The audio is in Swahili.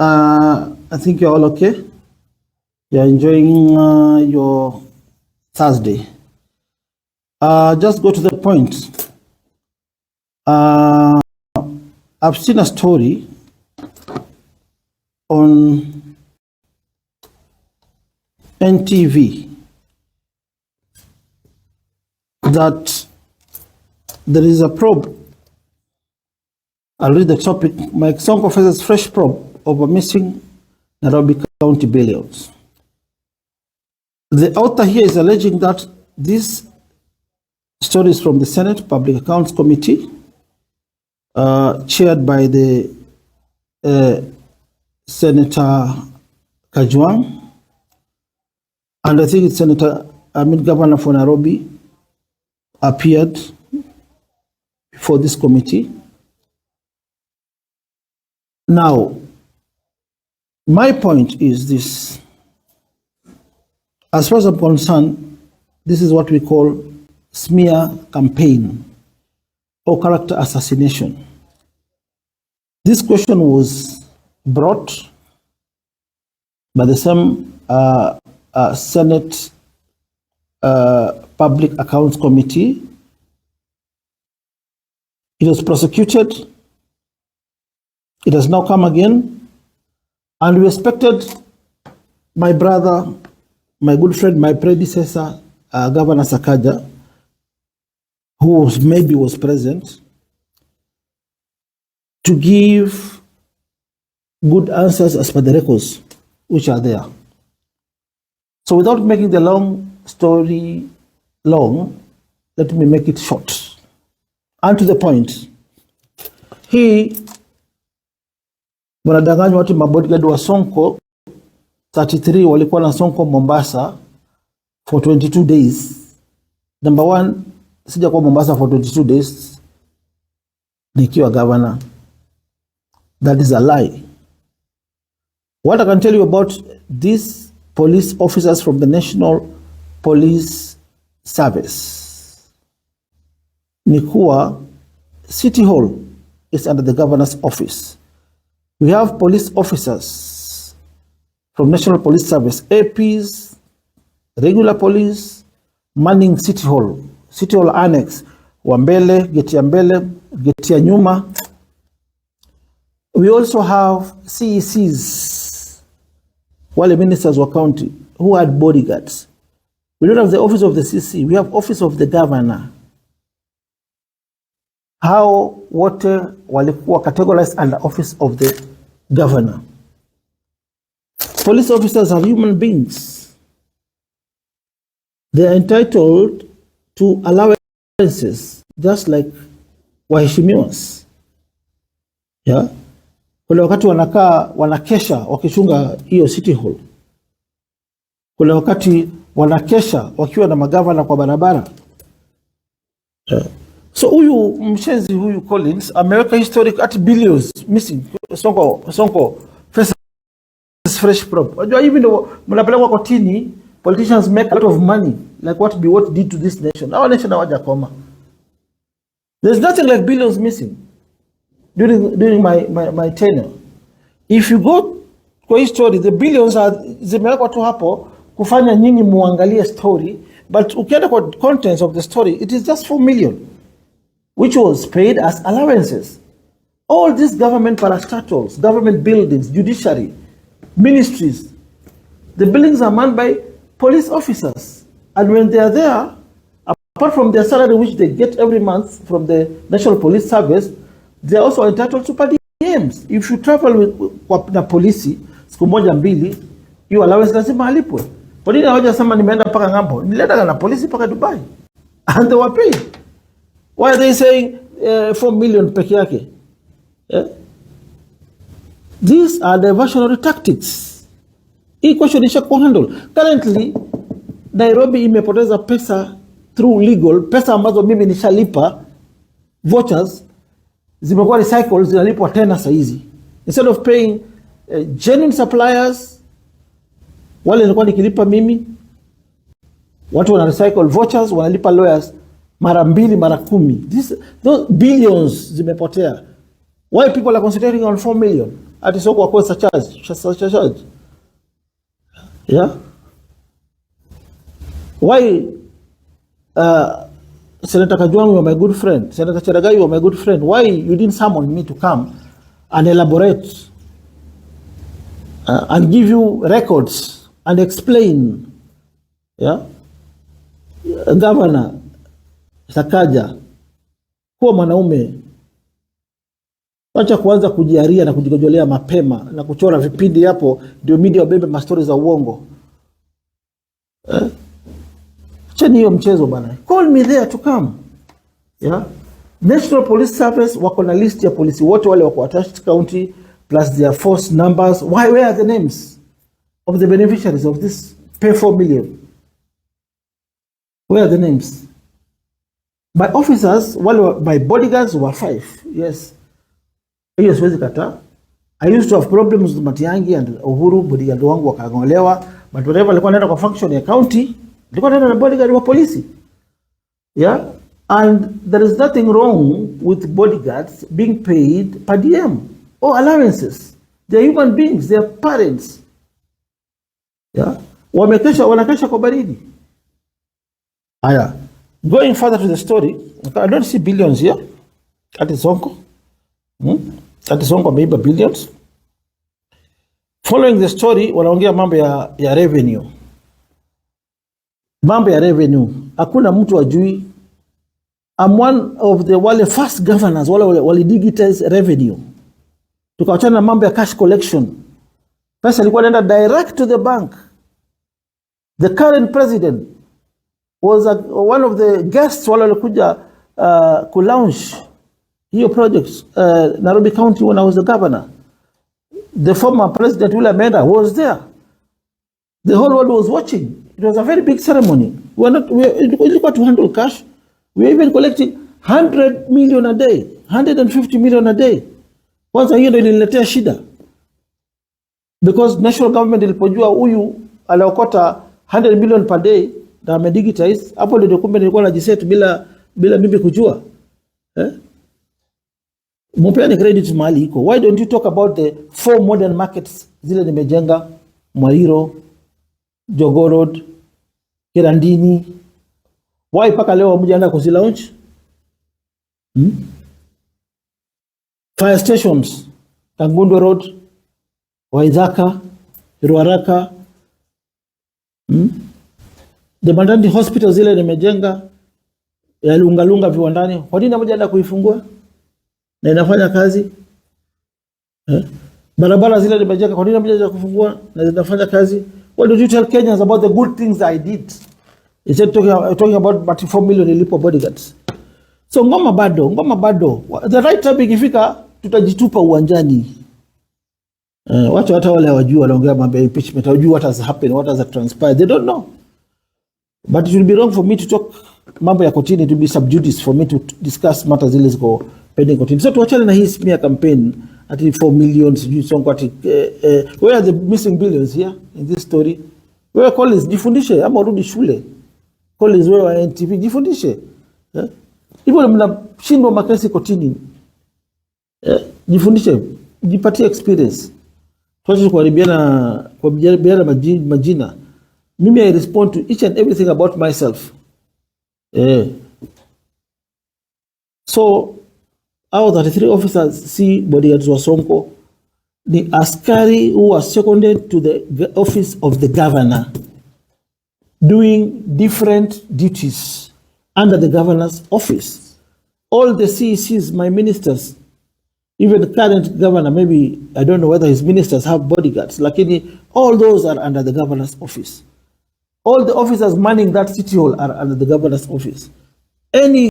I think you're all okay. You're enjoying your Thursday. Just go to the point. I've seen a story on NTV that there is a probe. I'll read the topic. Mike Sonko faces fresh probe over missing Nairobi County billions. The author here is alleging that this story is from the Senate Public Accounts Committee, chaired by the Senator Kajwang, and I think it's Senator, I mean Governor for Nairobi, appeared before this committee. Now, my point is this. As far as I'm concerned, this is what we call smear campaign or character assassination. This question was brought by the same Senate Public Accounts Committee. It was prosecuted. It has now come again. And we expected my brother, my good friend, my predecessor, Governor Sakaja, who maybe was present, to give good answers as per the records which are there. So without making the long story long, let me make it short and to the point. Hii wanadanganywa watu, mabodyguard wa Sonko 33 walikuwa na Sonko Mombasa for 22 days. Number one, sijakuwa Mombasa for 22 days nikiwa governor. That is a lie. What I can tell you about these police officers from the National Police Service ni kuwa City Hall is under the governor's office. We have police officers from National Police Service, APs, regular police, manning City Hall, City Hall Annex, wa mbele, geti ya mbele, geti ya nyuma. We also have CECs, wale ministers wa county who had bodyguards. We don't have the office of the CC, we have office of the governor. Hao wote walikuwa categorized under office of the governor. Police officers are human beings. They are entitled to allowances just like waheshimiwas. Yeah? Kuna wakati wanakaa wanakesha wakichunga hiyo City Hall. Kuna wakati wanakesha wakiwa na magavana kwa barabara. Yeah. So huyu mshenzi huyu Collins ameweka historic at billions missing. Sonko faces fresh probe. Unajua hivi ndio mnapelekwa kotini, politicians make a lot of money like what Biwott did to this nation. Our nation hawajakoma. There's nothing like billions missing during my tenure. If you go kwa hii story, the billions are zimewekwa tu hapo kufanya nyinyi muangalie story, but ukienda kwa contents of the story, it is just 4 million which was paid as allowances. All these government parastatals, government buildings, judiciary, ministries, the buildings are manned by police officers. And when they are there, apart from their salary, which they get every month from the National Police Service, they are also entitled to per diems. If you travel with, kwa, na polisi siku moja mbili, hiyo allowance lazima alipwe. Kwa nini hawajasema nimeenda mpaka ng'ambo? Nilienda na polisi mpaka Dubai and they were paid. Why are they saying 4 million peke yake? Yeah? These are diversionary tactics. Hii question ishakuwa handle. Currently, Nairobi imepoteza pesa through legal, pesa ambazo mimi nishalipa vouchers zimekuwa recycled, zinalipwa tena saizi. Instead of paying genuine suppliers, wale nilikuwa nikilipa mimi, watu wana recycle vouchers, wanalipa lawyers mara mbili mara kumi. Those billions zimepotea. Why people are concentrating on 4 million? Ati Sonko akuwe surcharge, surcharge. Yeah? Why Senator Kajwang, you are my good friend. Senator Cherargei, you are my good friend. Why you didn't summon me to come and elaborate and give you records and explain? Yeah? Governor Sakaja, kuwa mwanaume, wacha kuanza kujiaria na kujikojolea mapema na kuchora vipindi hapo ndio media wabebe mastori za uongo, eh? Acheni hiyo mchezo bana. Call me there to come. Yeah? National Police Service wako na list ya polisi wote wale wako attached county plus their force numbers. Why, where are the names of the beneficiaries of this pay 4 million? Where are the names? My officers, wale my bodyguards were five. Yes. Hiyo siwezi kataa. I used to have problems with Matiang'i and Uhuru, bodyguard wangu wakang'olewa, but whenever alikuwa naenda kwa function ya county, nilikuwa naenda na bodyguard wa polisi. Yeah? And there is nothing wrong with bodyguards being paid per diem or allowances. They are human beings, they are parents. Yeah? Wamekesha, wanakesha kwa baridi. Haya. Going further to the story, I don't see billions here. Ati Sonko. Ati Sonko ameiba billions. Following the story, wanaongea mambo ya revenue. Mambo ya revenue. Hakuna mtu ajui. I'm one of the wale first governors wale wali digitize revenue. Tukawachana na mambo ya cash collection. Pesa ilikuwa inaenda direct to the bank. The current president was one of the guests wale walikuja kulaunch hiyo project Nairobi County when I was the governor. The former president William ameenda was there. The whole world was watching. It was a very big ceremony. We were not, we, ilikuwa to handle cash. We were even collecting 100 million a day, 150 million a day. Kwanza hiyo ndio iliniletea shida. Because national government ilipojua huyu aliokota 100 million per day na amedigitize, hapo ndio kumbe nilikuwa najiset bila mimi kujua. Eh? Mupeane credit mahali iko. Why don't you talk about the four modern markets zile nimejenga Mwariro, Jogoo Road, Kirandini? Why mpaka leo hamjaenda kuzilaunch? Hmm? Fire stations, Kangundo Road, Waithaka, Ruaraka. The maternity hospital zile nimejenga ya Lungalunga viwandani, kwa nini hamjaenda kuifungua na inafanya kazi, eh? Barabara zile nimejenga, kwa nini hamjaenda kufungua na zinafanya kazi? What did you tell Kenyans about the good things I did? Instead talking about 34 million ilipo bodyguards. So ngoma bado, ngoma bado. The right time ikifika tutajitupa uwanjani. Watu hata wale hawajui wanaongea mambo ya impeachment, hawajui what has happened, what has transpired. They don't know. But it will be wrong for me to talk mambo ya kotini, it will be sub judice for me to discuss matters zile ziko pending kotini. So tuachane na hii smear campaign ati 4 million sijui Sonko ati where are the missing billions here in this story? Wewe Collins jifundishe ama urudi shule. Collins wewe wa NTV jifundishe. Eh? Hivyo mnashindwa makesi kotini. Eh? Jifundishe, jipatie experience. Tuache kuharibiana majina. Mimi I respond to each and everything about myself. Eh. So hao 33 officers si bodyguards wa Sonko, ni askari who are seconded to the office of the governor doing different duties under the governor's office. All the CECs, my ministers, even the current governor, maybe, I don't know whether his ministers have bodyguards, lakini all those are under the governor's office. All the officers manning that city hall are under the governor's office. Any